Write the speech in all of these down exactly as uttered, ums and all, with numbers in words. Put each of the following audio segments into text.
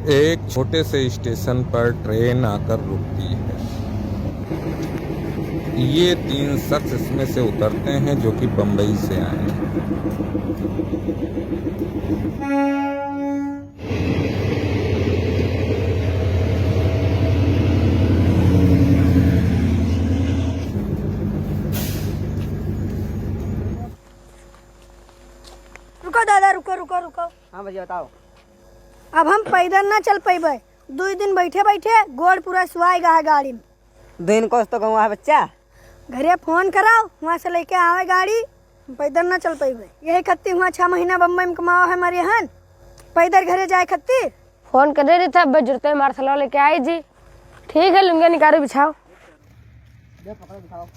एक छोटे से स्टेशन पर ट्रेन आकर रुकती है। ये तीन शख्स इसमें से उतरते हैं जो कि बम्बई से आए हैं। रुको दादा, रुको, रुको, रुको। हाँ भैया, बताओ। अब हम पैदल ना चल पइबे, दुइ दिन बैठे बैठे गोड़ पूरा सुआइ गा है गाड़ी में। दुइ दिन कोस तो गवा है बच्चा। घरे फोन कराओ, वहाँ से लेके आवे गाड़ी, हम पैदल ना चल पइबे। यही खत्ती हुआ छह महीना बम्बई में कमावा है मरे हन, पैदल घरे जाए खत्ती। फोन करे रही था, अब जरूरत है मार सलवा लेके आई जी। ठीक है, लुंगिया निकारो बिछाओ। ले कपड़ा दिखाओ।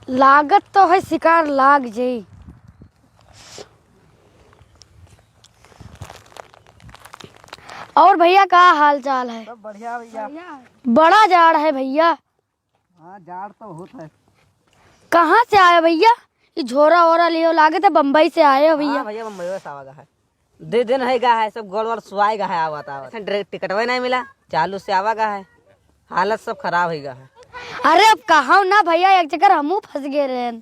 लागत तो है शिकार लाग जाई। और भैया का हाल चाल है? सब बढ़िया भैया। बड़ा जाड़ है भैया। हाँ, जाड़ तो होत है। कहाँ से आया भैया? ये झोरा ओरा लियो, लागत है बम्बई से आए हो भैया। हाँ भैया, बम्बई से आवा गा है। दे दिन है गा है, सब गोड़ वोड़ सुआए गा है, आवत आवत। ऐसे टिकटवे नहीं मिला, चालू से आवा गा है, हालत सब खराब है गा है। अरे अब कहो ना भैया, एक चक्कर हमहू फंस गए रहन।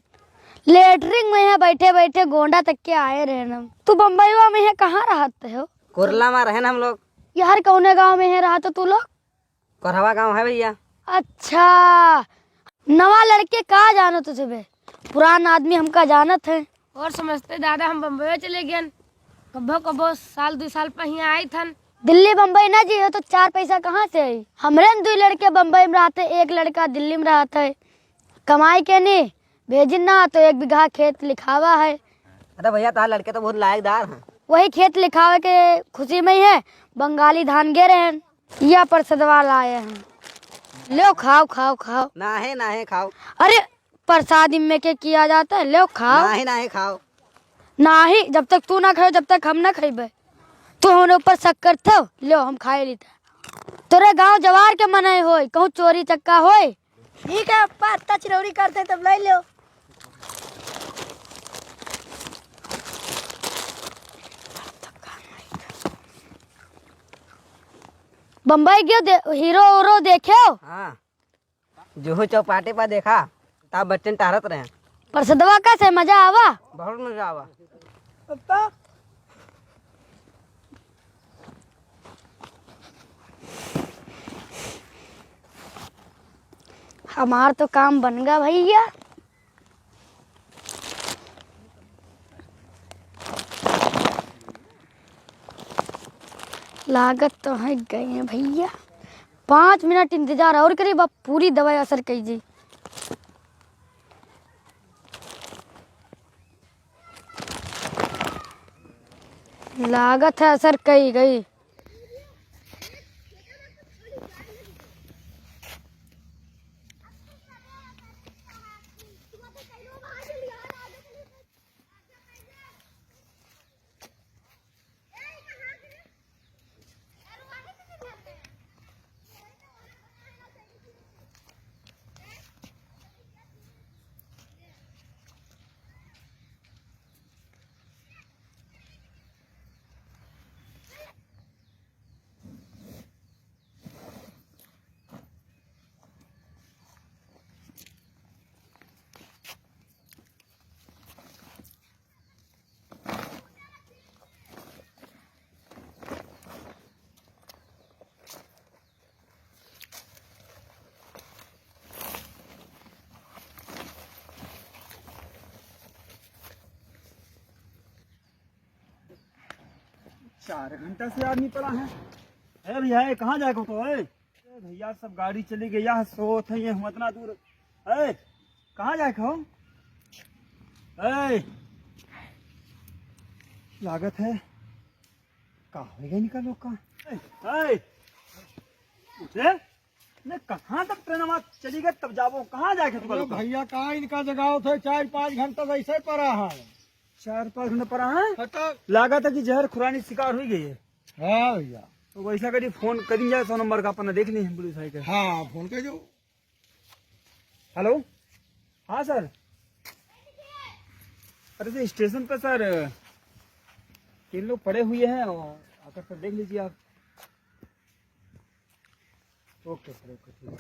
लेटरिन में है बैठे बैठे गोंडा तक के आए रहन हम। तू बम्बईवा में है, कहाँ रहत हो? कुर्ला में रहन हम लोग। यार कौने गाँव में है रहत हो तू लोग? कोरहवा गाँव है भैया। अच्छा, नवा लड़के का जानत हो बे? पुरान आदमी हमका जानत है। और समझते दादा हम बम्बई चले गए, कब्बो कब्बो साल दुइ साल पर हियाँ आई थन। दिल्ली बम्बई ना जी हो तो चार पैसा कहाँ से आई? हमरे न दुइ लड़के बम्बई में रहते, एक लड़का दिल्ली में रहत है, कमाई के नहीं भेजिन ना तो एक बीघा खेत लिखावा है। अरे भैया, तार लड़के तो बहुत लायकदार हैं। वही खेत लिखावे के खुशी में ही है, बंगाली धान गे रहे हैं। या परसदवा लाए हैं। लो खाओ, खाओ, खाओ। नाहे, नाहे, खाओ। अरे, प्रसादी में के किया जाता है, लो खाओ। नाहे, नाहे, खाओ। नाही, जब तक तू ना खाओ, जब तक हम ना खइबे। तू हमरे ऊपर शक करत हो, लो हम खाए लेते। तोरे गांव जवार के मनई होई, कहूँ चोरी चक्का होई। ठीक है अप्पा, अत्ता चिरौरी करते तब ले लो। बम्बई गयो दे-, हीरो उरो देख्यो? हाँ, जुहू चौपाटी पर देखा, अमिताभ बच्चन टहरत रहे। परसदवा कैसे मजा आवा? बहुत मजा आवा। हमार तो काम बन गा भैया। लागत तो है गए हैं भैया, पाँच मिनट इंतजार और करी, बा पूरी दवाई असर कई जी। लागत है असर कई गई। चार घंटा से आदमी पड़ा है। ए भैया, ए, कहाँ जाए को तो है? ए भैया, सब गाड़ी चली गई, यह सोत है, ये हम इतना दूर। ए, कहाँ जाए को? ए, लागत है, का हो गया इनका लोग का? ए, ए, उठे? नहीं, कहाँ तक ट्रेनवा चली गई, तब जाबो, कहाँ जाके तुका अरे लोग? भैया, कहाँ इनका जगावत है, चार पाँच घंटा से ऐसे पड़ा है। चार पाँच घंटा पड़ा है? हटा। लागत है कि जहर खुरानी शिकार हुई गई है। हाँ भैया। तो वैसा करी, फोन करी जाए, सौ नंबर का अपना देख ली पुलिस आई के। हाँ, फोन कर जो। हेलो, हाँ सर। अरे सर, स्टेशन पे सर तीन लोग पड़े हुए हैं, और आकर सर देख लीजिए आप। ओके सर, ओके, ठीक है।